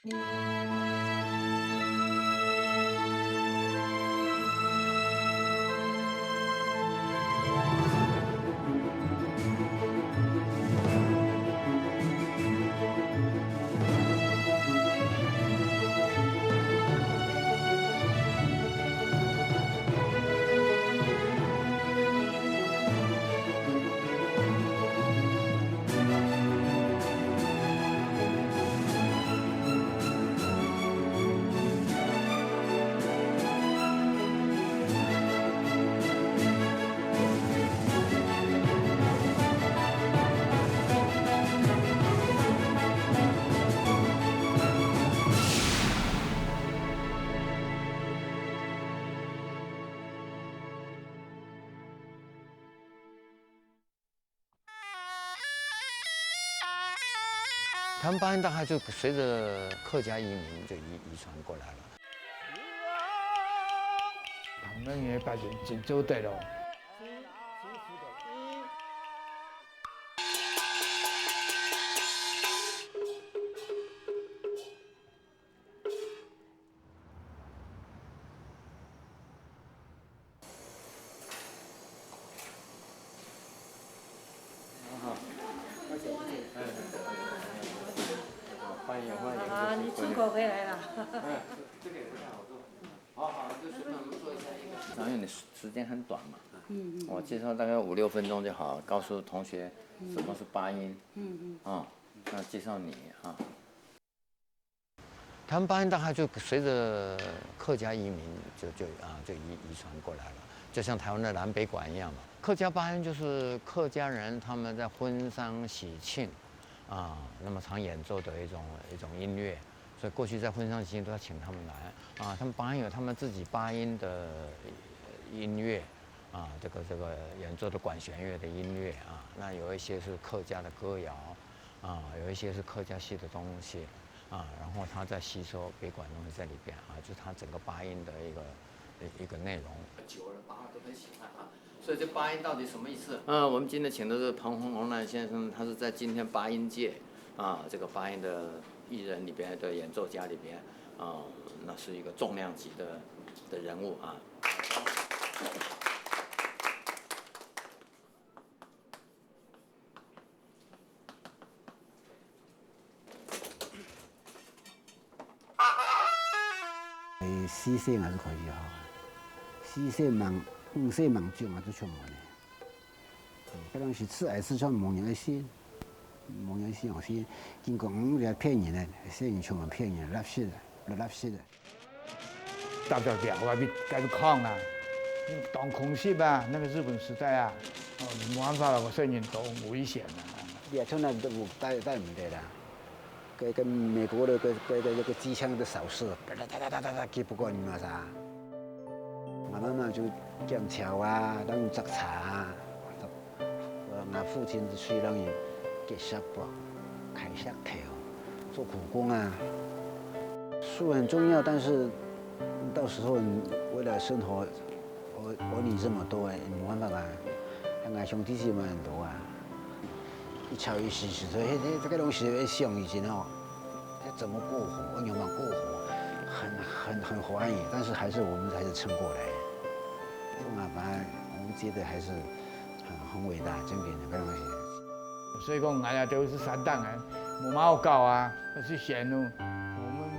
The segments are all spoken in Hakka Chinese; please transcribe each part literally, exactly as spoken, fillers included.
他们八音大概就随着客家移民就移，移传过来了。他们也把人紧走得了。好，欢迎欢迎。啊，你出国回来了。哎，这个也不太好做。好好，就随便我们做一下一个。因为你时时间很短嘛，嗯嗯。我介绍大概五六分钟就好，告诉同学什么是八音。嗯嗯。啊，那介绍你啊。 他们八音大概就随着客家移民就，就，啊，就移，移传过来了，就像台湾的南北管一样嘛。客家八音就是客家人他们在婚丧喜庆，啊，那么常演奏的一种，一种音乐，所以过去在婚丧喜庆都要请他们来，啊，他们八音有他们自己八音的音乐，啊，这个，这个演奏的管弦乐的音乐，啊，那有一些是客家的歌谣，啊，有一些是客家戏的东西，啊，然后他再吸收北管东西在里边，啊，就是他整个八音的一个，一个内容。九人八号都很喜欢啊，所以这八音到底什么意思？呃，我们今天请的是彭洪洪南先生，他是在今天八音界，啊，这个八音的艺人里边的演奏家里边，啊，那是一个重量级的，的人物啊。 四声还是可以哈，四声蛮，五声蛮重啊，就全部呢。搿当时自来自全无人爱信，无人信，我是经过五个骗人的，四声全部骗人，垃圾的，垃圾的。 大家讲，我要，要抗啊，当空袭啊，那个日本时代啊，哦，没办法了，我说人都危险了。你也从来都不带，带不得啦。跟，跟美国的，跟，跟，跟那个机枪的扫射，哒哒哒哒哒哒哒，给不过你们啥。我妈妈就讲桥啊，当着茶啊， 我父亲是去让人给削薄，开削头，做苦工啊。书很重要，但是到时候你为了生活，我，我你这么多，没办法啊。像俺兄弟姊妹很多啊，一朝一夕，所以这，这个东西要想以前哦，要怎么过活，要怎么过活，很，很，很怀疑，但是还是我们还是撑过来。不麻烦，我们觉得还是 很，很伟大，真个个东西。所以讲，俺家都是山顶人，没毛搞啊，要去选路。我们，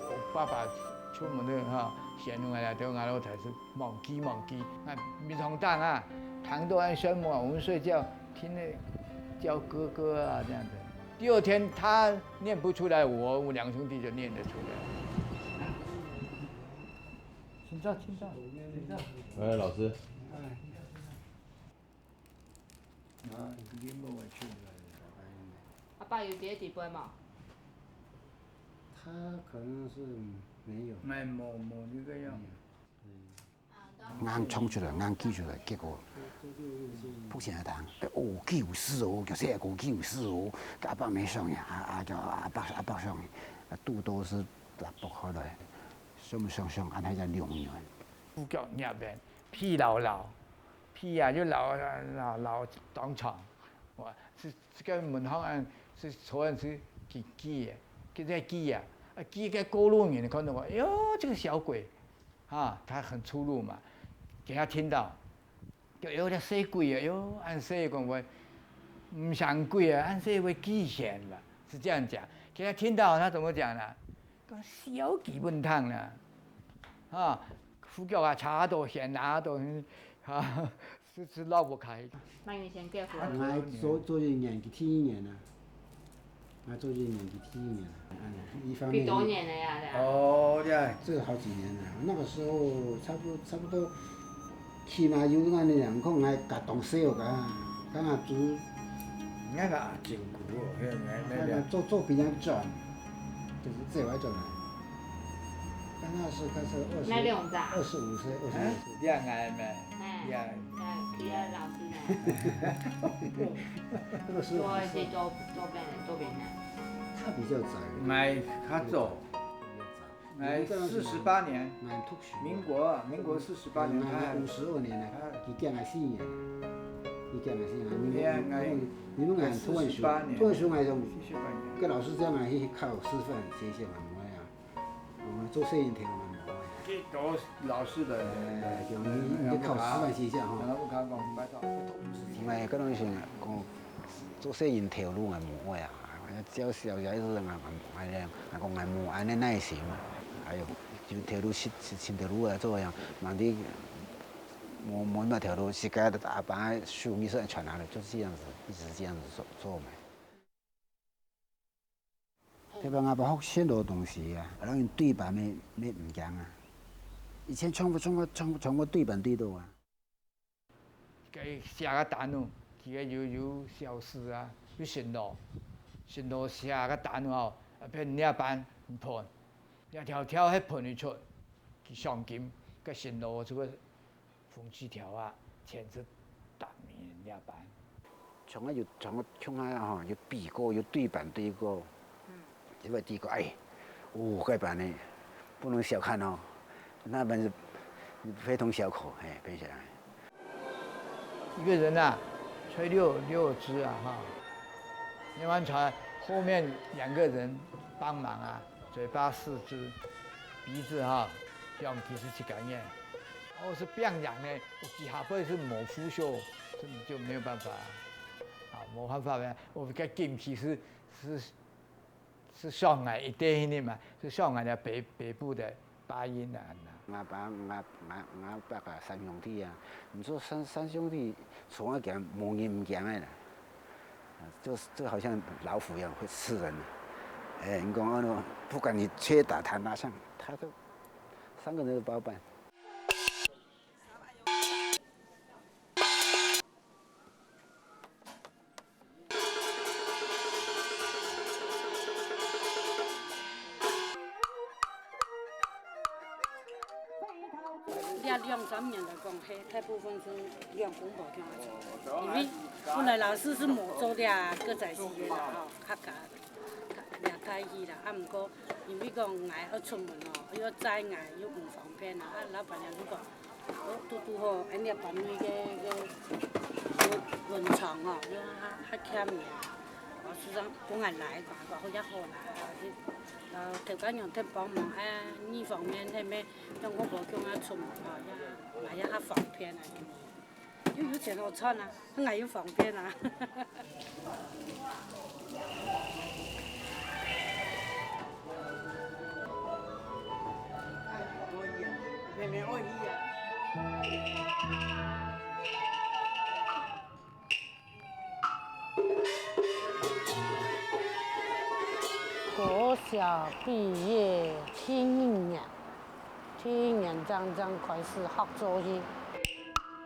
我爸爸出门的哈，选路俺家都，俺老太是忘记忘记，那没上当啊，躺到俺睡梦，我们睡觉听那叫哥哥啊这样子。第二天他念不出来，我，我两兄弟就念得出来。请坐，请坐，请坐。哎，老师。 阿爸有在这边吗？他可能是没有。没，没，没这个样。硬唱出来，硬记出来，结果不行啊，他，哎，哦，救死哦，叫谁个救死哦，阿爸没上呀，啊，啊，叫阿爸，阿爸上呀，啊，肚都是打不开来，想不想想，俺还在两年。不叫那边，屁老老。 屁啊，就老，老，老当场。哇，是，这个门口啊，是昨天是几几的，佢在記啊，啊，記个過路人看到講，哎喲，這個小鬼，啊，他很粗魯嘛，給他聽到，就，哎喲，這細鬼啊，哎喲，恁細講會，毋像鬼啊，恁細會記錢啦，是這樣講。給他聽到，他怎麼講呢？講小鬼笨蛋啦，啊，褲腳啊，差到，顯啊到，啊， 是，是繞不開。那你先介紹。𠊎做，做一年，佢第一年啊。𠊎做一年，佢第一年啊。嗯，一方面幾多年了呀？這樣。哦，對。這個好幾年了。那個時候差不多，差不多，起碼有恁樣，可能還較當少个，剛剛做，那個啊，真久哦，那，那，那，那做，做比較久，就是這外轉來。剛剛是開始二十，那兩隻啊？二十五歲，二十五歲。啊，戀愛咩？ 哎，呀。哎，佢个老師呢？那個時候我是做，做別人，做別人。他比較早。𠊎較早，𠊎四十八年，民國，民國四十八年，哎，五十二年呢，哎。佢驚𠊎四年，佢驚𠊎四年，你們，你們，你們，你們，你們，四十八年，突然想，突然想，𠊎想，四十八年。跟老師這樣來去考師範學校嘛，無呀。 哦，做攝影頭嘛，無愛啊。去做老師的。哎，對，你，你考師範學校吼。然後我剛剛講，拜託。𠊎摎你講，講做攝影頭路啊，無愛啊，照小小孩子啊，無愛啊，𠊎講𠊎無恁樣耐心啊。哎喲，就頭路是，是尋頭路啊，做呀，橫直無，無麼條路，自家阿爸手藝是傳下來，就是這樣子，一直這樣子做，做嘛。 特別𠊎學很多東西啊，讓人對白乜，乜毋驚啊。以前全部，全部，全部，全部對白對到啊。該寫个單哦，佢个有，有小事啊，有承諾，承諾寫个單哦，啊，變這般，毋分，這條條係分得出，佢賞金，該承諾這個 紅紙條啊，錢是逐年領班。從來有，從來從來吼，有比過，有對板對過。嗯。因為對過，哎，哦，該板呢，不能小看哦，那板是非同小可，哎，非常。一個人啊，吹六，六支啊，哈。那帆船後面兩個人幫忙啊，嘴巴四支，鼻子哈，這樣其實是感染。 哦，係拚人呢，有幾下背係無呼吸，根本就沒有辦法啊，啊，無辦法咩。𠊎个禁忌係，係，係上海一帶个嘛，係上海个北，北部个八音啊。𠊎爸，𠊎，𠊎，𠊎爸个三兄弟啊，你說三，三兄弟從來佢無人毋驚个啦，就，就好像老虎一樣會吃人的。哎，你講哦，不管你捶打他拿槍，他都三個人都包辦。 這兩三年來講，係大部分係兩公婆共下做，因為本來老師係無做這歌仔戲个啦，吼，客家。 這大戲啦，啊，毋過因為講𠊎愛出門哦，愛載𠊎又毋方便啊，啊，老闆娘就講，哦，堵堵好，恁樣搬去个，个文，文昌哦，又較，較欠人，哦，就講分𠊎來，講，講好也好啦，啊，就，呃，頭家娘忒幫忙，啊，二方面忒咩，用我無共下出門哦，也，也較方便啊。 又有錢好賺啊，𠊎又方便啊。妹妹愛去啊。 國小畢業第一年，第一年正，正開始學做戲。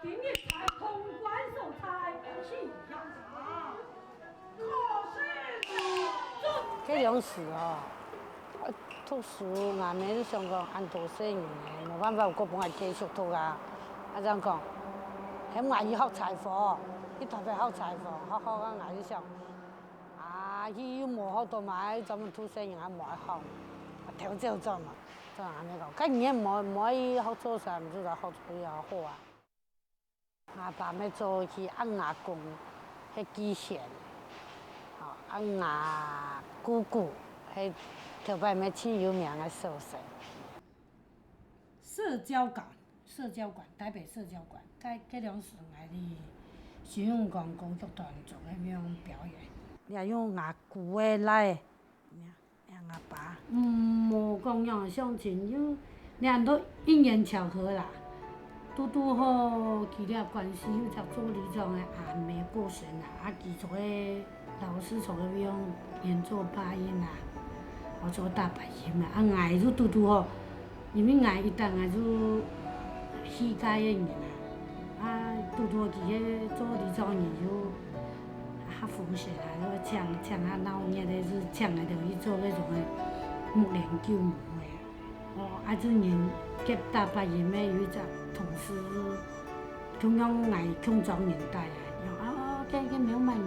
今日在通關所在，請校長。考試要準備。該當時哦， 讀書，𠊎姆就想講恁多細人呢，無辦法，毋過分𠊎繼續讀啊。啊，正講，喊𠊎去學裁縫，去台北學裁縫，學學啊，𠊎就想，啊，去又無學到嘛，專門讀細人啊，無愛學，啊，偷走轉嘛，就恁樣講。該你也無，無愛去學做啥，毋就來學做也好啊。 吾爸乜做去，啊吾公係機線，吼，啊吾姑姑係頭擺乜盡有名个所在。社交館，社交館，台北社交館，該該兩時𠊎去新運光高速團做个那種表演。也有吾姑个倈仔， 吾爸。嗯，無講樣相親，又恁多因緣巧合啦。堵堵好，佢這關係有隻做里長个阿姆過身啦，啊，佢做个老師做个用原住八音啊，我做大八音啊，啊，𠊎就堵堵好，因為𠊎一旦𠊎就戲界个人啊，啊，堵堵佢个做里長人又 較風神啊，就請請較鬧熱个，就請𠊎兜去做該種个木蓮救母个。哦，啊，就人結搭八音个有一隻同事，就共樣𠊎共莊人帶啊，講啊，哦，該該無麼人，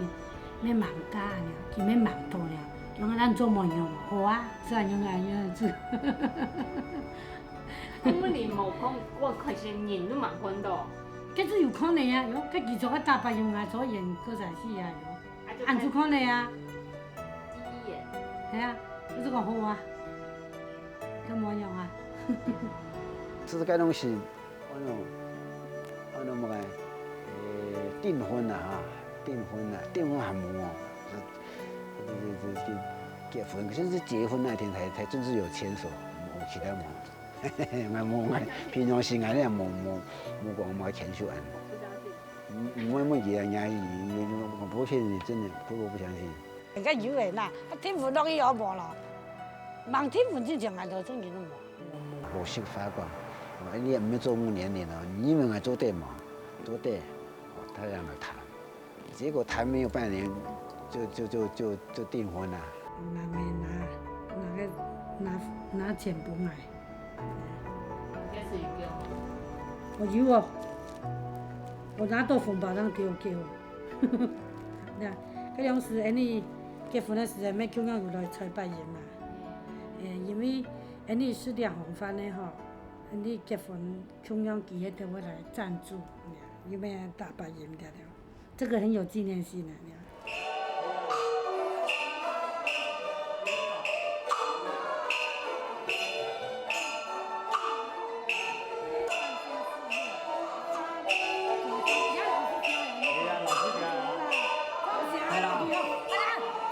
乜吂嫁呢，佢乜吂討呢，講咱做麼人好啊，就恁樣啊，恁樣子。 根本你無看，我看是人都吂看到。該就有可能啊，有，該佢做个大白熊啊，做演歌仔戲啊，有，啊，就恁就可能啊。第一眼。係啊，就係講好啊，該無樣啊。其實該東西，安到安到麼个，誒，訂婚啊哈，訂婚啊，訂婚還無哦，這這這這結婚，可是結婚那天才才正式有牽手，無其他無。 𠊎無，𠊎平常時𠊎也無無無講無牽手恁。毋毋會問佢啊，人家無騙你，真的，不過不相信。人家有个啦，啊，訂婚落去好無咯？吂訂婚之前，𠊎都真經都無。無識法講，你也毋係做木蓮人哦，你認為𠊎做得無？做得，哦，他這樣來談。 結果談沒有半年，就就就就就訂婚了。拿沒拿，拿个拿拿錢分𠊎。這是有給我嗎？我有哦，我拿到紅包當給我給我。那，該當時恁呢結婚个時節，乜共樣有來採拜年嘛。誒，因為恁呢食這行飯个吼，恁呢結婚共樣佢兜會來贊助，因為打拜年个了。 這個很有紀念性的。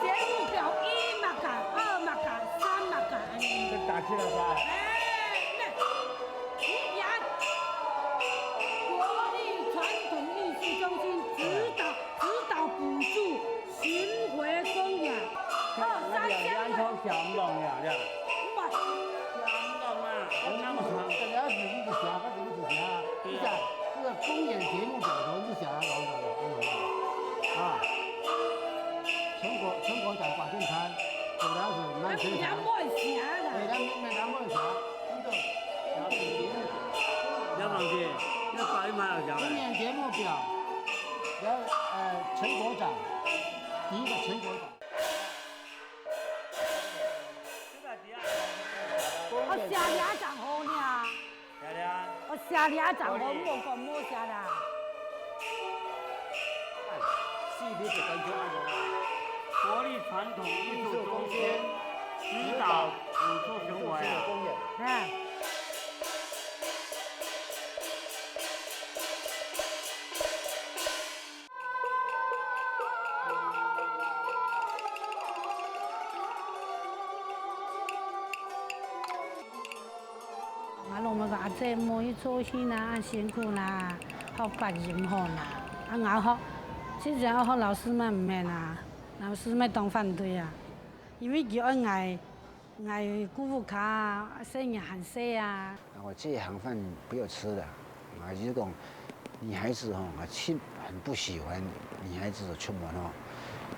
節目表一嘛改，二嘛改，三嘛改，恁呢。再打起來吧。哎，那 國立傳統藝術中心指導指導補助巡迴公演。哦，三千萬。五百。這麼長。這個公演節目表頭是寫了多少了？啊，陳國陳國展廣電台，主要是南城城。 了解，那白马有讲。今年节目表，然后呃，陈国展，第一个陈国展。我写了一张好呢。写了。我写了一张好，莫讲莫写啦。四点十分钟。国立传统艺术中心指导补助巡回啊。哎。 𠊎老妹講：「阿姊，莫去做戲啦，恁辛苦啦，學發音好啦。」啊，𠊎學，其實愛學老師嘛毋免啊，老師嘛當反對啊，因為佢愛𠊎 𠊎顧屋下啊，細人還細啊。我這行飯不要吃的，啊，就是講，女孩子吼，啊，親很不喜歡女孩子出門吼，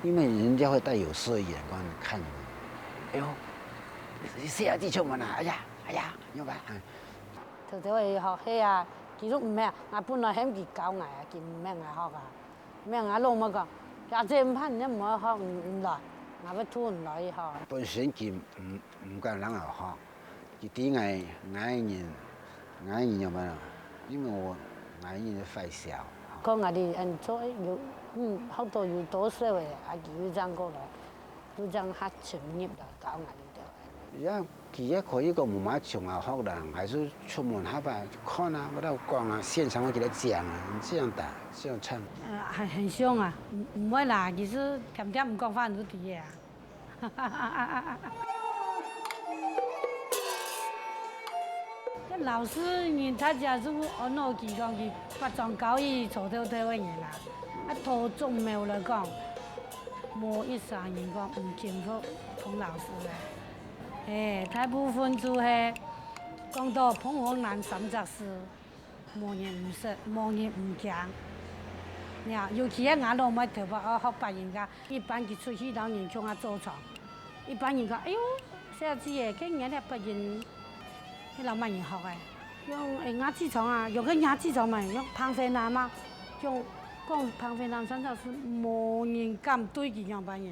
因為人家會帶有色眼光看你們。哎呦，細阿弟出門啊，哎呀，哎呀，有吧？啊，頭頭个學係啊，佢都毋免啊，𠊎本來喊佢教𠊎啊，佢毋免𠊎學啊。毋免𠊎老妹講，阿姊毋怕，你毋好學，毋毋來，𠊎會渡你來學。本身佢毋 毋敢人學，佢知𠊎，𠊎人，𠊎人有麼个？因為𠊎，𠊎人壞笑。講𠊎兜恁做有，嗯，學到有多少个，啊，佢又正過來，又正較深入來教𠊎兜。也，佢也可以講無麼个像啊，學人還是出門下吧，看啊，𠊎都講啊，現場會給他講啊，你這樣打，這樣唱。呃，很，很像啊，毋，毋會啦，其實恬恬毋講話，你就知个啊。該老師人大家就安到佢講佢八張交椅坐透透个人啊，啊，到宗廟來講，無一儕人講毋敬服同老師个。 嘿，大部分就係講到鳳凰男三隻字，無人毋識，無人毋驚。你看，尤其係吾老妹頭擺愛學八音个，一般佢出去摎人共下做床，一般人講：「哎喲，小姐，該你這八音，係摎麼人學个？」用，哎，牙齒床啊，用个牙齒床嘛，用彭淮南嘛，用講彭淮南三隻字，無人敢對佢仰般个。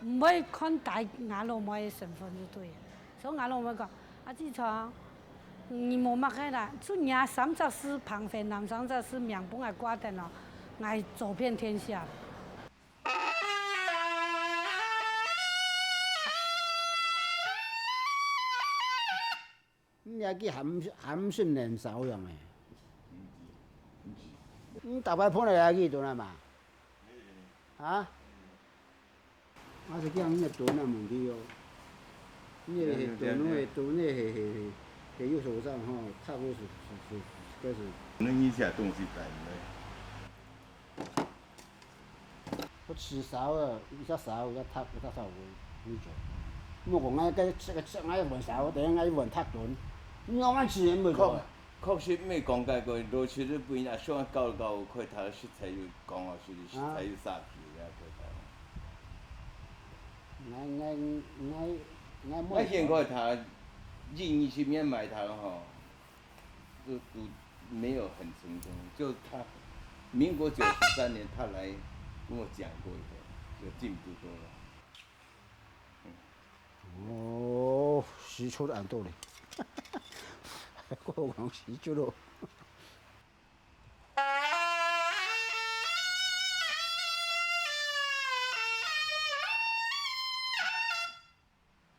毋會看低吾老妹个身份就對了。所以吾老妹講：「阿姊丈，你無麼个啦，就你三隻字，彭淮南三隻字，名分𠊎掛等哦，𠊎走遍天下。」 你也去含，含訓練少用誒。你逐擺捧來也去蹲啊嘛？啊？我是講你个蹲啊問題哦。你个蹲，你个蹲，你个，个右手上吼，差不多是，是，是，開始。那一下東西擺來。 我試燒啊，一隻燒，一隻塔，一隻燒，你做。莫講𠊎該，這个，這𠊎一碗燒，等下𠊎一碗塔燉，你老闆試也毋會做啊。確，確實毋係講該个，落去日本啊，想搞搞，開頭實在有講哦，實在，實在有殺氣啊，開頭。𠊎，𠊎，𠊎，𠊎，𠊎現在他，一二十年買他吼， 都，都沒有很成功。就他，民國九十三年他來跟我講過一回，就進步多了。哦，時出恁多咧，過往時出咯。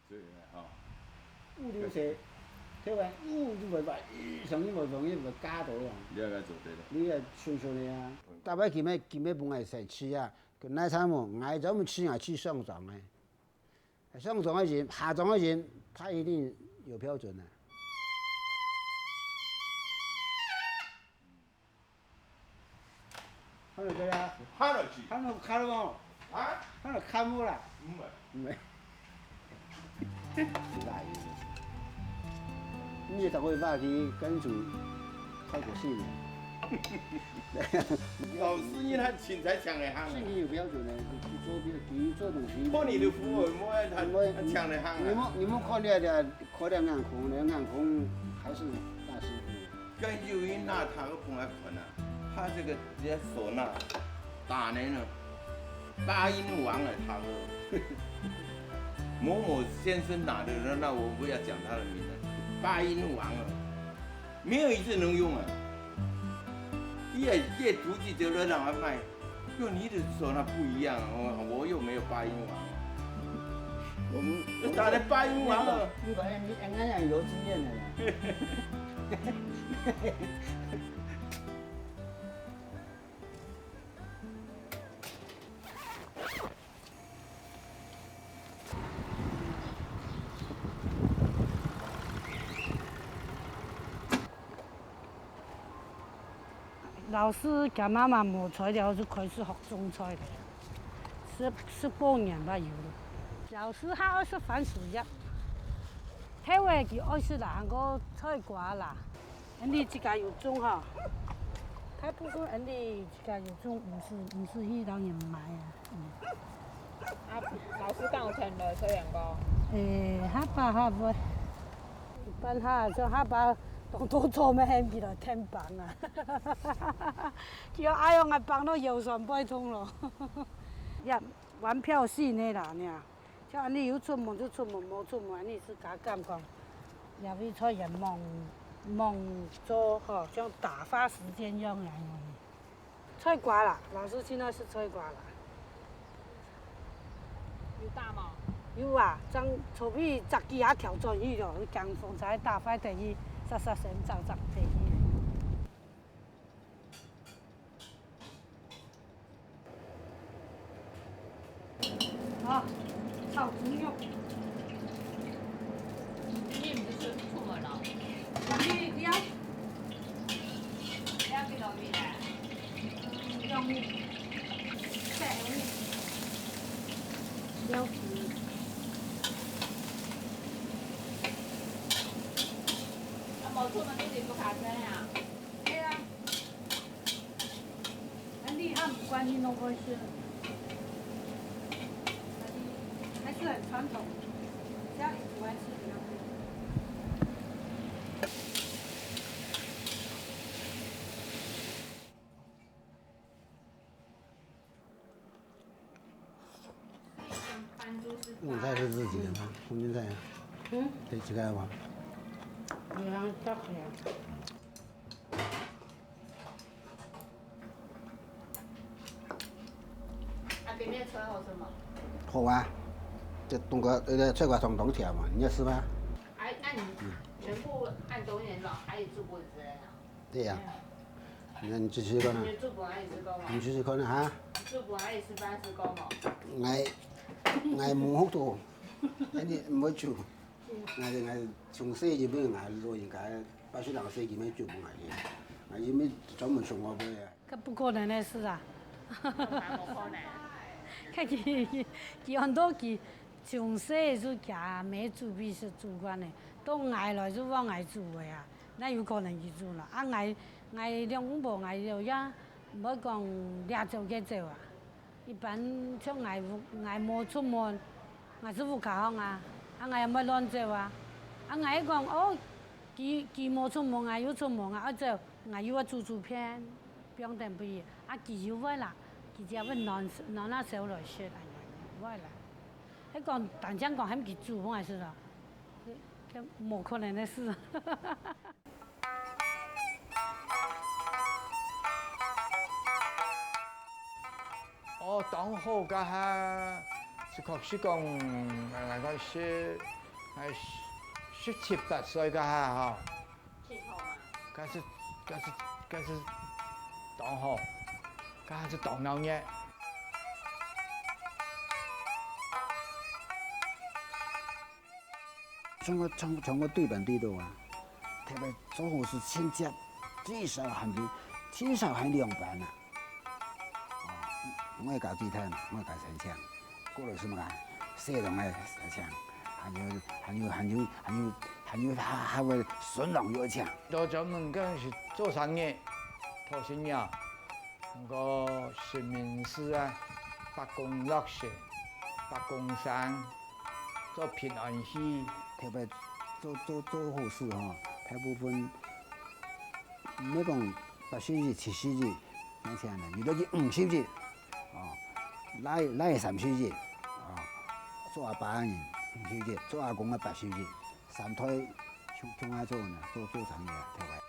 所以吼，物流社，台灣有就會賣，上去會容易會加到啊。你愛做對了。你愛順順个啊。逐擺佢乜，佢乜分𠊎先試啊，佢哪差無？𠊎專門試，𠊎試上莊个。上莊个人，下莊个人，他一定有標準个。 還有這個啊，還有去。還有看無？啊？還有看無啦？毋係。毋係。你也當會話去跟主開口信的。老師，你看請才搶來行啊。信你有標準的，你做，你做東西。看你的服務，莫要他，因為他搶來行啊。你莫，你莫看你的，看你眼光，你眼光還是大師傅。 跟有人拿他个本來款啊，他這個人家嗩吶，打人了，八音王啊，他个。某某先生拿的，那，那我不要講他的名了，八音王啊，沒有一隻能用啊。越，越毒氣就來讓他賣。 用你的手那不一樣，我，我又沒有八音王。我們，打的八音王啊。你本來你，你，你有經驗的啦。老師佢媽媽無材料就開始學種菜了，十，十八年吧有了。老師還愛食番薯葉，頭尾佢愛食啦，還過菜瓜啦。 恁呢自家有種吼，大部分恁呢自家有種，毋使，毋使去摎人買啊。嗯。啊，老師敢有聽來吹員工？誒，下把下會。一般下，像下把當多做咩，起來天崩啊。佢愛用个崩到腰痠背痛咯。也，玩票性个啦，你啊。 像恁呢有出門就出門，無出門恁呢自家敢講，也會出現忙，忙做吼，像打發時間樣樣。菜瓜啦，老師現在是菜瓜啦。有大嗎？有啊，正坐位隻機下調轉去咯，驚風車打壞忒去，煞煞聲走走忒去。好，炒豬肉。今天你不是出门了？去呀。你要去哪里啦？用力，再用力，要皮。啊，無出門一直不開車啊？對啊。很厲害，不管你弄不弄，還是很傳統，家裡煮還是比較多。 你在吃自己的吗？空心菜啊？嗯。可以吃开吗？你让它吃开啊。啊，给面吃好吃吗？好啊，这冬瓜，呃，这菜瓜汤当甜嘛，你要吃吗？哎，那你全部按冬天了，还有煮过之类的？对呀。 你看你試試看啊。你煮飯愛試過無？你試試看啊，哈？煮飯愛食飯試過無？𠊎，𠊎無學到，𠊎毋會煮。𠊎，𠊎從細就分𠊎老人家，八十零歲就愛煮飯分𠊎食，𠊎就愛專門送我个。該不可能个事啊！無可能。佢，佢，佢很多佢從細就佢姆煮飯食煮慣个，到𠊎來就換𠊎煮个啊。 哪有可能去做啦？啊，𠊎，𠊎兩公婆，𠊎就也毋會講這走該走啊。一般像𠊎屋，𠊎無出門，𠊎就屋下項啊，啊，𠊎也毋會亂走啊。啊，𠊎一講，哦，佢，佢無出門，𠊎又出門啊，愛走，𠊎又愛煮煮片，放等分佢。啊，佢又會啦，佢就會拿，拿拿走來食，哎呀，會啦。 係講，單淨講喊佢煮飯个事咯，該無可能个事。哦，當好該下，係確實講，𠊎，𠊎講係，𠊎十，十七八歲該下吼。 該係，該係，該係當好，該係當鬧熱。像𠊎，像，像𠊎對班對到啊，特別做好事親戚，至少還有，至少還兩班啊。 哦，𠊎家最大，𠊎家先請，過來係麼个？細郎个先請，還有，還有，還有，還有，還有下，下个孫郎又請。到專門講係做生意，討生意啊，毋過實名制啊，百工落實，百工生，做平安喜。特別做，做，做好事吼，大部分 毋係講八十一、七十一，恁樣呢，有个係五十一，哦，拉，拉三十一，哦，做阿爸个人五十一，做阿公个八十一，三代共，共下做呢，做，做生意啊，對不對？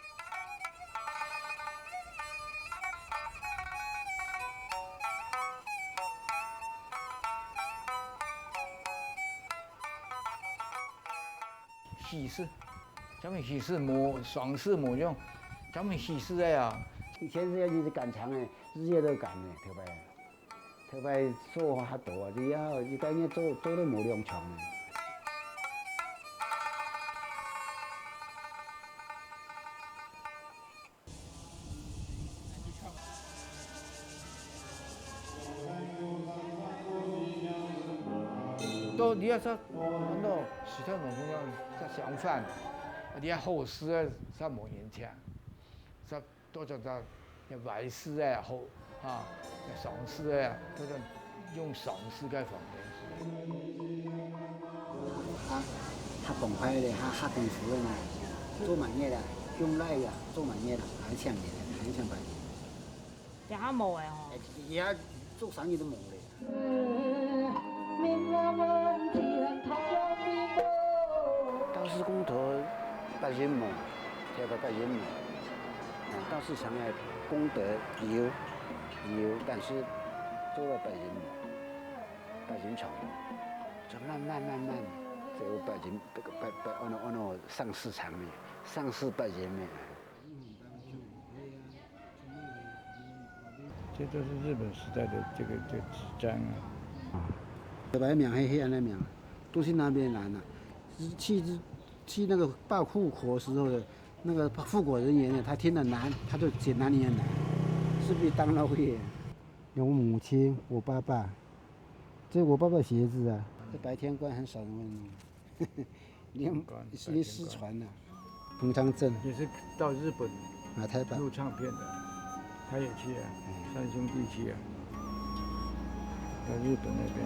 喜事，像喜事無，喪事無樣，像喜事个啊。以前係一直趕場个，日夜都趕个，特別，特別做較多啊，你要一個月做，做到無兩場个。 到這隻，看到時代無共樣，這相反，這好事个，這無人聽，這到這隻，這壞事个好，哈，這喪事个，到這用喪事个方面。啊，較趕快个，較，較功夫个嘛，做滿月啊，用來啊，做滿月啊，還請人，還請別人。 這下無个吼。哎，這下做生意都無咧。道士功德八人無，這个八人無。啊，道士像个功德有，有，但是做到八人無，八人場無。慢慢慢慢，这个八斤，这个八八，哦喏哦喏，上市场了，上市八斤了。这都是日本时代的这个这纸张啊。啊，白描黑黑暗的描，都是那边来的。去去那个报户口时候的那个户口人员呢，他听得难，他就写哪里也难，是不是当老爷？有母亲，我爸爸，这是我爸爸鞋子啊。这白天官很少人会弄，连是连失传了。彭昌镇也是到日本啊，台北录唱片的，他也去啊，三兄弟去啊，到日本那边。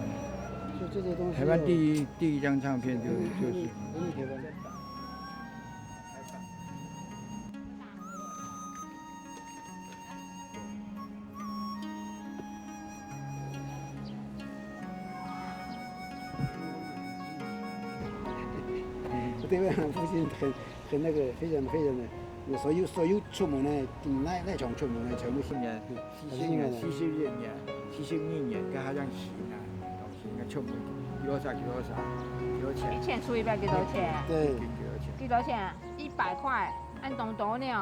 就这些东西，台湾第一第一张唱片就是就是。对吧？父亲很很那个，非常非常的，所有所有出门呢，那那种出门呢，全部是。四十年，四十年，四十二年，佢好像行啊，行啊，出门几多少几多少，几多钱？一千出一百几多钱？对，几多钱？几多钱？一百块，恁多多呢。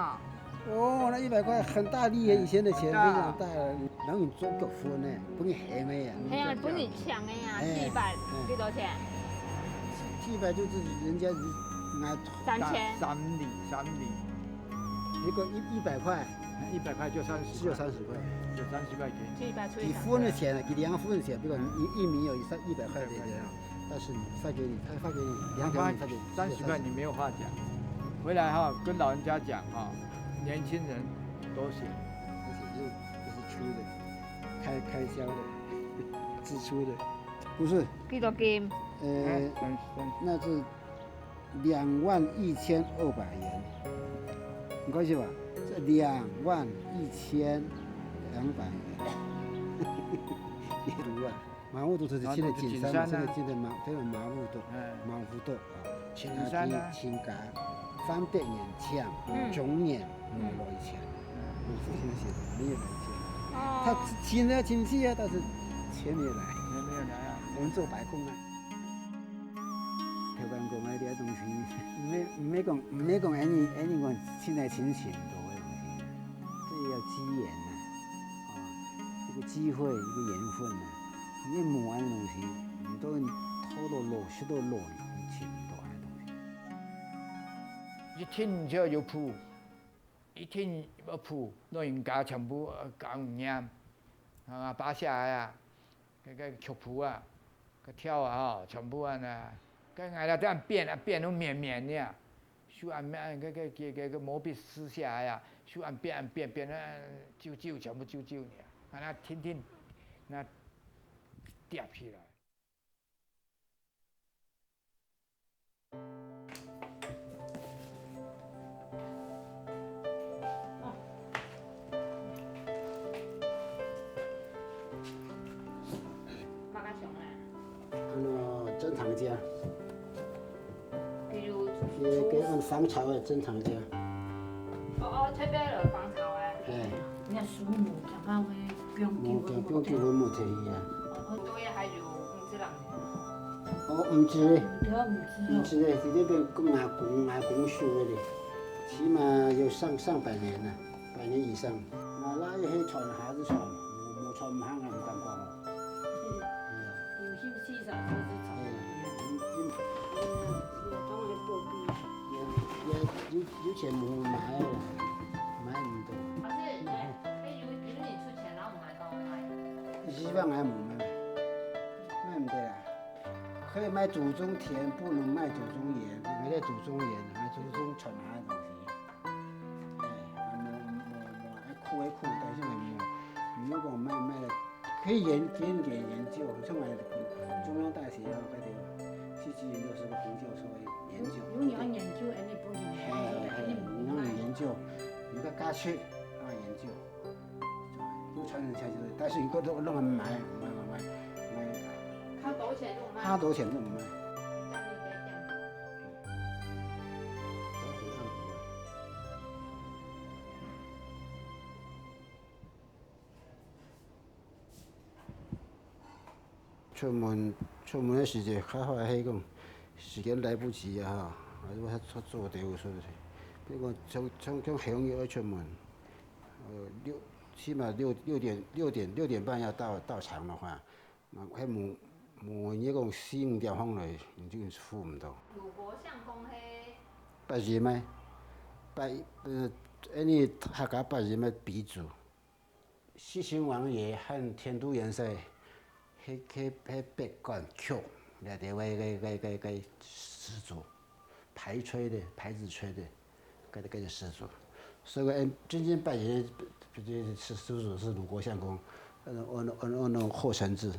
哦，那一百块很大力耶，以前的钱非常大了。然后你做个分呢，分你还没呀。哎呀，分你抢的呀，哎，四百，哎，几多钱？四百就是人家拿三千。三厘，三厘。如果一一百块，一百块就三十，只有三十块，就三十块钱。四百出去。你分的钱呢？你两个分的钱，比如你一一米有三一百块的人，但是你发给你，他发给你两条，你发给你三十块，你没有话讲。回来哈，跟老人家讲哈，年轻人多写。而且是不是出的，开开销的，支出的，不是。几多金？呃，哎，三十，三十。那是两万一千二百元，你看是吧？这两万一千两百元，你读啊。 马武都就是现在景山嘛，现在现在马，这个马武都，哎，马武都啊，景山啊，亲家，方德年强，嗯，中年，嗯，没有钱，嗯，我父亲写的没有来钱，哦，他亲的亲戚啊，但是钱没有来，钱没有来啊，我们做白工啊。台湾讲的这东西，没没讲没讲，any any讲亲的亲情多的东西，这要机缘呐，啊，一个机会，一个缘分呐。 你無恁東西，你都拖到老，食到老，你尋毋到恁東西。一聽就有譜，一聽有譜，老人家全部，呃，講毋厭。啊，阿爸寫个啊，該个曲譜啊，該調啊吼，全部恁呢，該𠊎兜恁變啊變到綿綿个啊。 手恁綿，該个个个个毛筆撕下來啊，手恁扁恁扁，扁啊，皺皺，全部皺皺爾，啊，那挺挺，那疊起來。麼个像啊？ 哦，珍藏家。比如，佢佢用防潮个珍藏家。哦哦，特別來防潮个。哎。人家樹木長到會放久，無，放久，放久會無忒去啊。哦，都也還有，毋知人。哦，毋知咧。對啊，毋知哦。毋知咧，佢這邊講阿公，阿公樹个咧，起碼有上，上百年了。 百年以上。那拉一黑船還是船，無，無船毋行啊，毋敢講哦。有興趣啥，就是船。哎，有，有，有，當然不必。也，也有，有錢無買啦，買毋到。老師，哎，哎，有，有你出錢，然後我們還高賣。希望還無賣，賣毋得啦。可以賣祖宗田，不能賣祖宗鹽，賣祖宗鹽，賣祖宗傳下个東西。 哎，無，無，無，愛苦愛苦，但是無，無講賣，賣了，可以研，研究，研究，像𠊎中央大學啊，該个地方，去去研究所个彭教授个研究。如果你要研究，哎，你不研究，哎，哎，哎，你讓你研究，你个家學啊，研究，就傳承下去，但是你都，都，都買，買，買，買，買，花多少錢都買。花多少錢都買。 出門出門个時節，較好係講時間來不及啊，哈，還是較早，早點有所在。比如講，像，像，像下午愛出門，呃，六，起碼六，六點，六點，六點半要到，到場的話，那還無，無人講四五點鐘來，你就赴毋到。魯國相公係八音个，八，呃，因為客家八音个鼻祖。 西秦王爺和田都元帥，係，係，係百官曲，這个，个，个，个，个始祖，排吹的，排子吹的，个，个始祖。所以講，嗯，真正拜人，這，這始祖是魯國相公，嗯，嗯，嗯，嗯，後承志。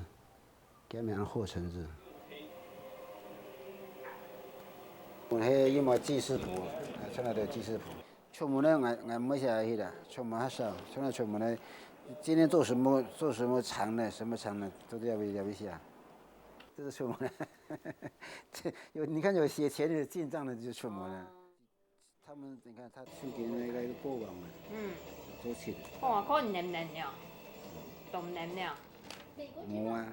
佢名叫後承志。𠊎係有無記事簿，啊，從來都有記事簿。出門呢，𠊎，𠊎毋會寫下去啦，出門較少，從來出門呢，今天做什麼，做什麼場呢，什麼場呢，都在那邊，那邊寫。這是出門了。這有，你看有寫錢的進帳的就出門了。 他們，你看，他手邊那個國王啊，嗯。做七。哇，可能黏黏了，懂黏了。無啊。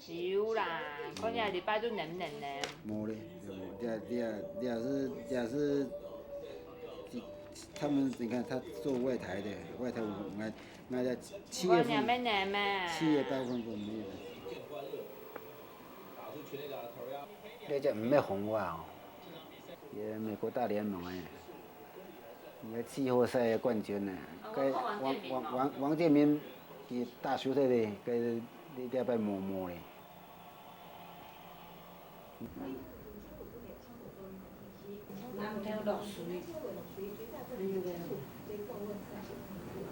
有啦，可能禮拜就黏黏呢。無咧，無，這，這，這是，這是，這，他們，你看，他做外台的，外台我們，我們在七月份，我黏黏咩？七月八月份沒有。這隻毋係紅袜哦。 也美國大聯盟誒，也季後賽冠軍呢。該王，王，王，王建民佢打球隊的，該你這擺無，無咧。南投落水，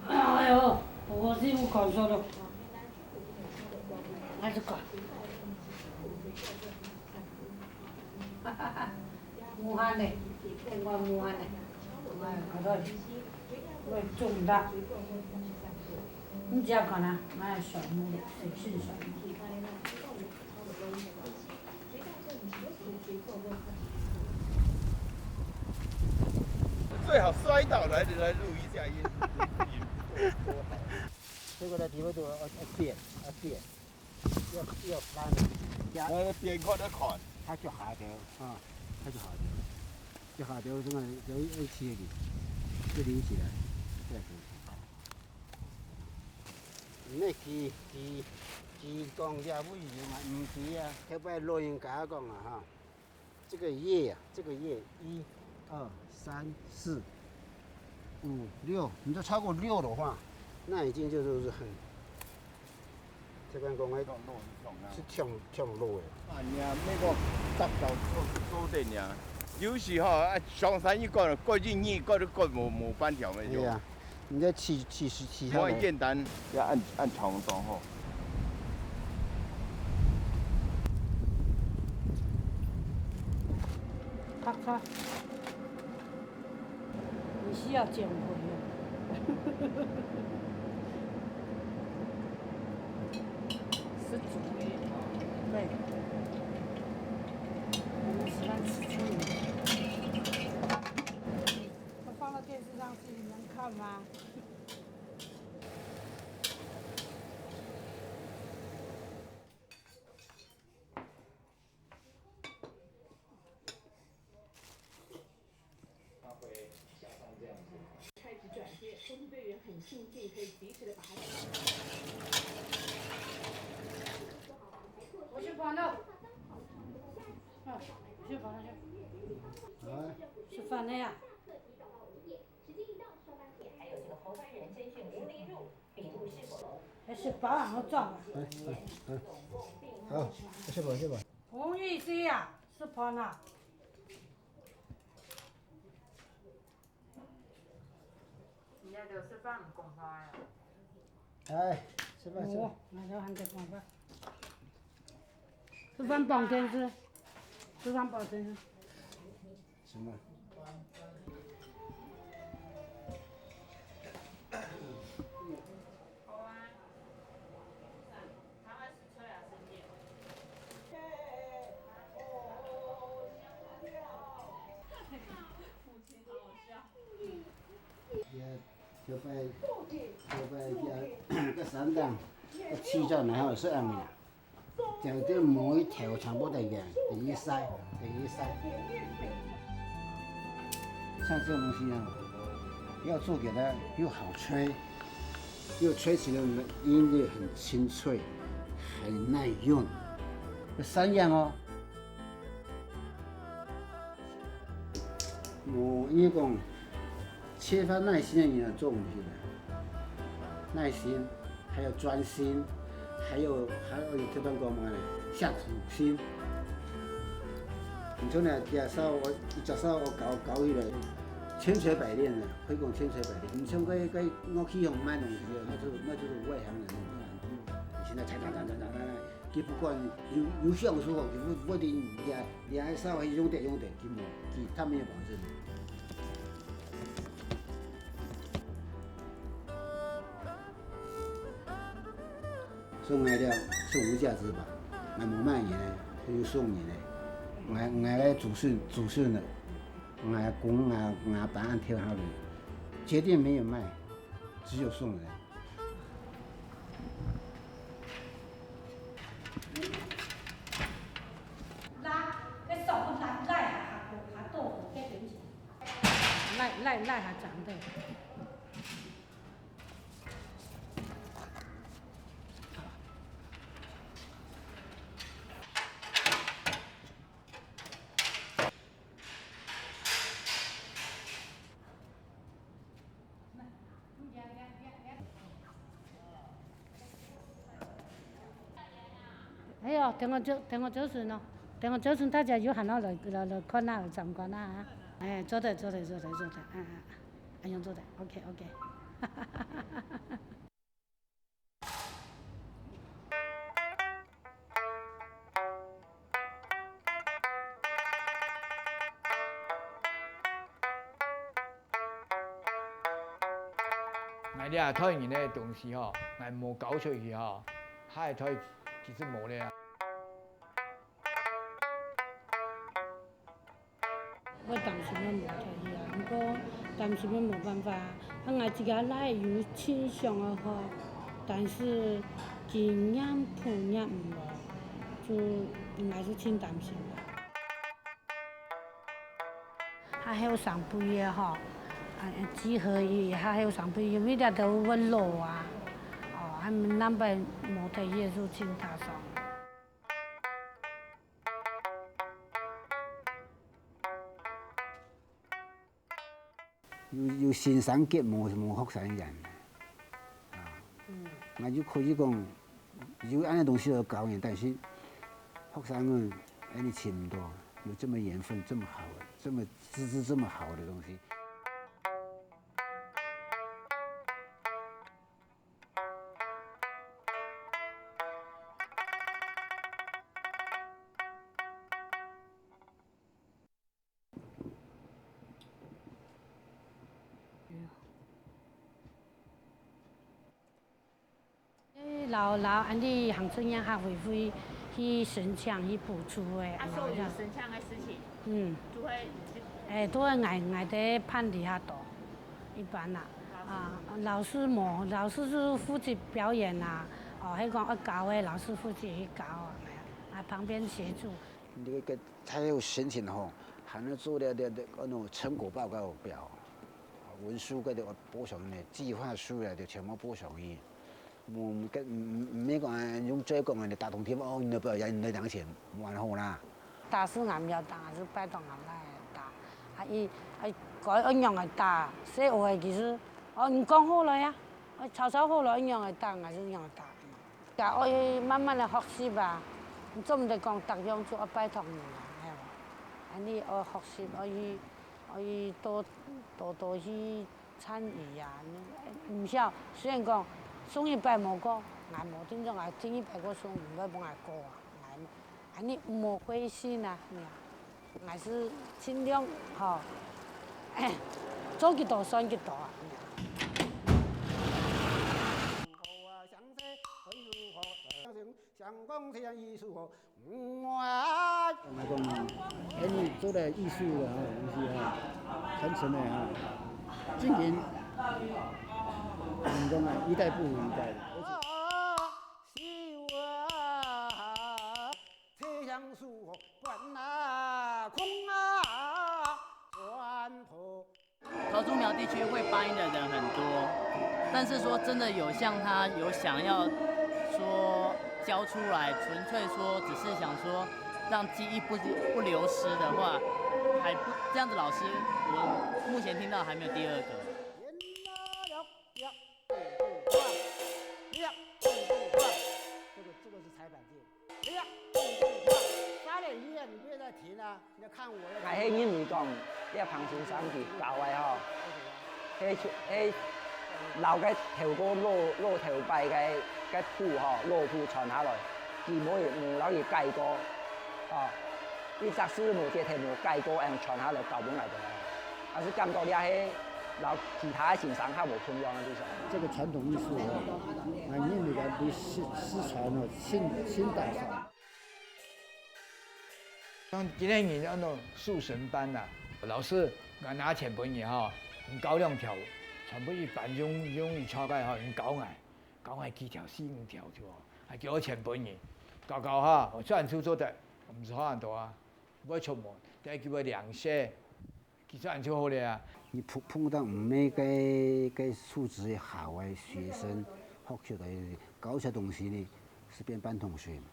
哎喲，我是有感受到，還是講。 武漢呢，變化武漢呢，哎，可能會中毒。你只要看啊，哎，小木的，水性小木。最好摔倒來，來錄一下音。結果呢，體會到，呃，呃，變，呃，變。 要，要翻。那邊看，那看。佢就下掉，啊，佢就下掉。就下掉，這個，就一起去，就連起來，這樣子。毋係佢，佢，佢講這位有嘛？毋係啊，頭擺老人家講啊，哈。 這個葉啊，這個葉，一、二、三、四、五、六，你都超過六的話，那已經就是很，這邊講，哎，老，老，老啊。是挺，挺老的。啊，你啊，那個大早做，做的你啊，有時候啊，上山一個，過一日，過，過無，無半條那種。對啊。 你這七，七十七號的。無恁簡單，要按，按長度吼。咔咔。你需要減肥哦。十足。對。我們喜歡吃粗米。 我放到電視上去，你們看嗎？我去搬了。啊，我去搬了去。哎。吃饭了呀。 還是包好裝啊。哎，哎，哎。好，謝謝，謝謝。同意思呀，是盘啊。你愛就食飯毋講話呀？哎，食飯，食飯。哦，那就還得講話。吃飯放電視，吃飯放電視。 什麼？這，這擺，這擺這，這三檔，這七張然後是恁樣。像這毛一條全部都一樣，等於塞，等於塞。像這種東西啊，要做給它又好吹，又吹起來呢，音樂很清脆，很耐用，有三樣哦。我應該講， 缺乏耐心的人啊，做毋起來。耐心，還有專心，還有，還有一个地方講麼个呢？下苦心。你像呢，介紹我，介紹我搞，搞起來，千錘百煉啊，可以講千錘百煉。你像該，該樂器行賣東西的，那就是，那就是外行人的，你現在嚓嚓嚓嚓嚓嚓，佢不管有，有享受哦，佢不，不一定，你還，你還稍微用點，用點，佢無，佢，他沒有保證。 所以𠊎這是無價值吧，𠊎無賣人个，就送人个。𠊎，𠊎个祖孫，祖孫个，𠊎公，𠊎，𠊎爸恁跳下來，絕對沒有賣，只有送人。拉，該手拉，拉下，下，下到該邊去。拉，拉，拉下長的。 哎呦，等我走，等我走神哦，等我走神，大家有閒哦，來，來，來看啊，來參觀啊，哈。哎，做得，做得，做得，做得，啊，啊，啊，恁樣做得，OK，OK。 𠊎這台人个東西吼，𠊎無交出去吼，下一台其實無了啊。 會擔心个無忒去啊，毋過擔心个無辦法啊。啊，𠊎自家倈仔有盡想愛學，但是經驗、經驗毋來，就𠊎係盡擔心个。較後生輩个吼，啊，只可以較後生輩，因為這兜會老啊，哦，啊，南北無忒去个就盡打爽。 有，有先生級無，無學生緣。啊，嗯。𠊎就可以講，有恁樣東西來教人，但是學生們恁樣尋毋到，有這麼緣分，這麼好的，這麼資質這麼好的東西。 摎，摎𠊎等鄉村人客委會去申請去補助个，啊，所以有申請个事情，嗯，就會，欸，都會𠊎，𠊎兜辦理較多，一般啦，啊，老師無，老師就負責表演啊，哦，係講愛教个，老師負責去教啊，啊，旁邊協助。 你个，个，他有申請吼，還能做了，了，了，那種成果報告表，文書个，个，報上呢，計劃書啊，就全部報上去。嗯，个，嗯，嗯，毋係講用嘴講个，打通電話，哦，你都不要，你都兩千，無恁好啦。打是𠊎毋曉打，還是拜託𠊎倈仔打。啊，佢，啊，該愛仰仔打，細學个其實，哦，你講好了呀，哦，吵吵好了，愛仰仔打，𠊎就仰仔打。 也愛慢慢个學習啊，你做毋得講逐樣就愛拜託人啊，係無？恁呢愛學習，愛去，愛去多，多多去參與啊。毋曉，雖然講送一擺無過，𠊎無定著，𠊎定一擺過送，毋會分𠊎過啊，𠊎，恁呢毋好灰心啊，你啊。 𠊎係盡量吼，做幾多算幾多啊。𠊎講，恁呢做个藝術个吼，東西吼，傳承个吼，正經，人講啊，一代不如一代。桃竹苗地区会八音的人很多，但是说真的有像他有想要说教出来，纯粹说只是想说让技艺不不流失的话，还不这样子老师，我目前听到还没有第二个。这个这个是裁判技。哎呀，杀了一夜，你不要再停啊！你要看我要。 𠊎係認為講，這彭先生佢教个吼，係係摎該頭過老老頭擺个个譜吼，老譜傳下來，佢無無摎佢改過，吼，一隻字無跌忒無改過，恁傳下來教分𠊎兜。𠊎係感覺這係摎其他个先生較無共樣个地方。這個傳統藝術哦，啊，因為佢失失傳哦，新新打散。 像今天你安到樹神班呐、老師，𠊎拿錢分你哈，你教兩條，全部一般用用你教个哈，你教𠊎，教𠊎幾條四五條就好，還叫我錢分你，教教哈，我雖然出做得，毋是好很多啊，毋會出門，但係佢會涼些。 其實恁就好了啊。你碰碰到毋係个个素質好个學生，學習个搞些東西呢，係變半桶水嘛。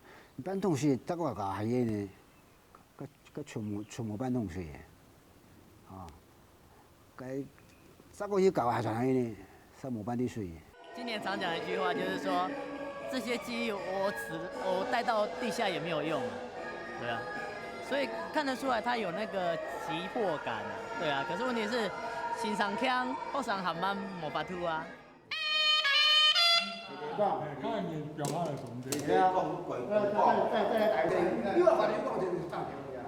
半桶水，再過搞下去呢，个个全部全部半桶水个，啊，个再過去搞下去呢，係無半滴水个。 今年常讲一句话，就是说这些记忆我只我带到地下也没有用，对啊，所以看得出来他有那个急迫感啊，对啊。可是问题是，新上腔，后上还蛮没法度啊。看你表达了什么？再再再再来一遍，你又要把你忘记你上节目呀？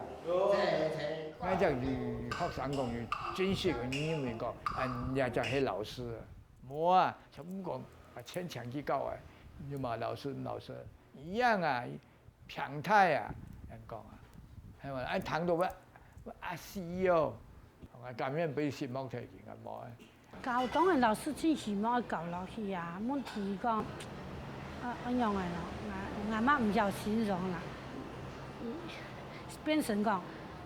那叫你学生讲，你真实个，你认为讲，啊，人家叫黑老师。 無啊，全部講啊，牽強去教啊，你嘛老師老師一樣啊，平態啊，恁講啊，係嘛？啊，聽到啊，啊死哦，啊，甘願被心目提起啊，無啊。教當然老師真希望教落去啊，問題講，啊，恁樣个咯，𠊎𠊎嘛毋曉形容啦，變成講，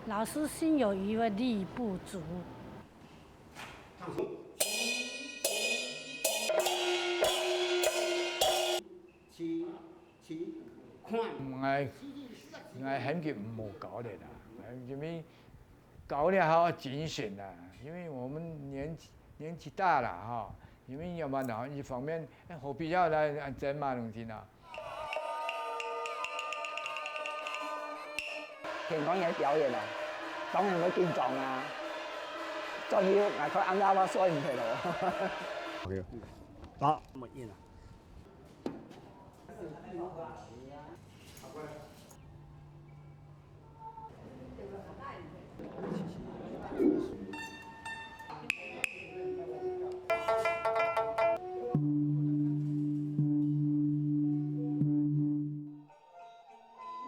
老師心有餘而力不足。 请请看。 𠊎𠊎喊佢毋好教了啦，因為教了還要警醒啦，因為我們年紀年紀大了哈，因為要麼然後一方面，哎，何必要來爭嘛東西呢？ 天光日表演啊，當然會緊張啊。轉去𠊎看暗晡夜睡毋忒咯。 OK，好，那麼硬啊。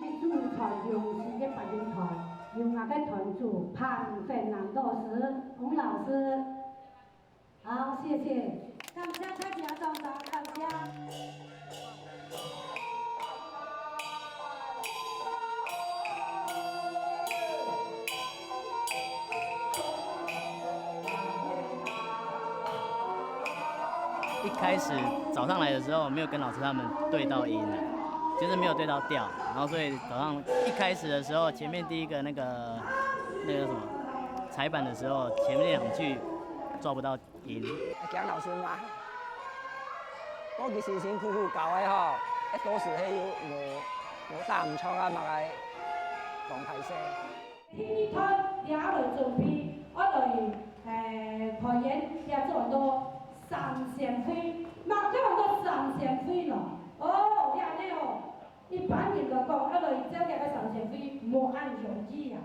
日祖傳雄獅个八音團，由𠊎个團主潘振南老師、洪老師。好，謝謝。感謝大家，掌聲，感謝。 一开始早上来的时候没有跟老师他们对到音啊，就是没有对到调，然后所以早上一开始的时候，前面第一个那个那个什么彩板的时候，前面两句抓不到音。姜老師嘛，我佢辛辛苦苦教个吼，一到時係有無無打毋著啊，嘛个講歹勢。 第二段也來準備，愛來誒排演，也做到三線會，麼个安到三線會咯？哦，也恁樣哦。一般人來講，愛來做這个三線會，無恁容易啊。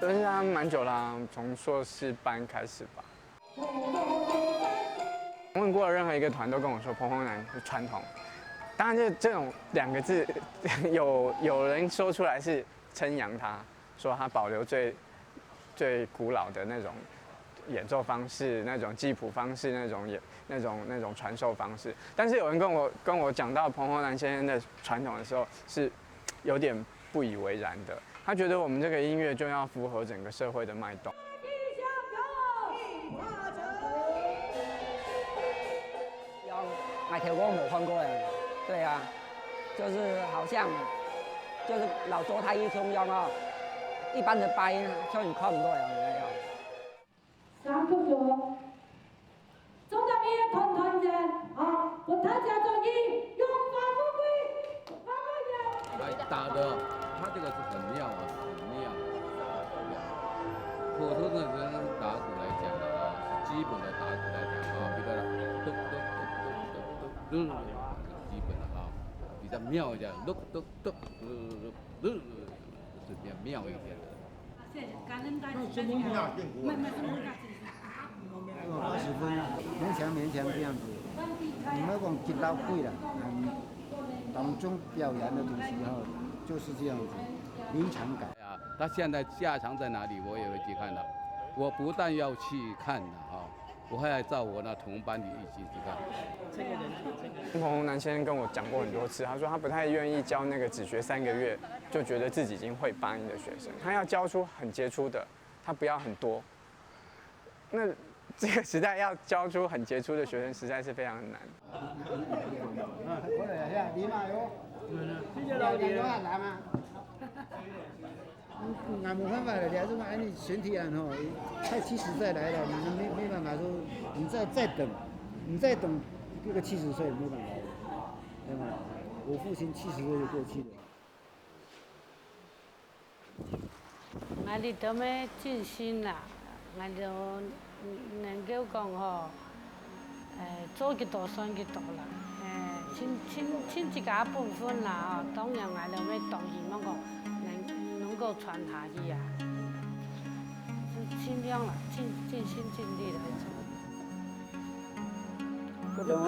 认识他蛮久啦，从硕士班开始吧。问过任何一个团都跟我说，蓬蓬男是传统。当然，这这种两个字，有有人说出来是称扬他，说它保留最最古老的那种演奏方式、那种记谱方式、那种演那种那种传授方式。但是有人跟我跟我讲到彭洪南先生的传统的时候，是有点不以为然的。他觉得我们这个音乐就要符合整个社会的脉动。 样，𠊎頭過無看過誒。對啊，就是好像，就是老做太一中央哦，一般的八音像你看不到一樣那樣。三个九，中国音乐团团圆，好，我大家注意，荣华富贵，发发扬。来打的，他这个是很妙啊，很妙。普通的人打鼓来讲的话，是基本的打鼓来讲啊，比如说咚咚咚咚咚咚咚，基本的啊，比较妙一点，咚咚咚，是比较妙一点的。谢谢，感恩大家。没没什么大家。八十分，勉强勉强这样子。你莫讲极老贵了，嗯，当中表演的东西哈，就是这样子，临场感。 啊，他现在下场在哪里，我也会去看的。我不但要去看的哈，我还要找我那同班的一起去看。彭洪南先生跟我讲过很多次，他说他不太愿意教那个只学三个月就觉得自己已经会八音的学生，他要教出很杰出的，他不要很多。那这个时代要教出很杰出的学生，实在是非常难。 谢谢老姐。俺没办法了，你还是按你身体啊吼，太七十岁来了，你没没办法说，你再再等，你再等这个七十岁没办法了，对吗？我父亲七十岁就过去了。 𠊎這兜乜盡興啦，𠊎兜能夠講吼，誒，做幾多算幾多啦，誒，盡盡盡自家本分啦吼，當然𠊎兜乜當希望講能能夠傳下去啊，盡盡量啦，盡盡心盡力來做。不懂啊？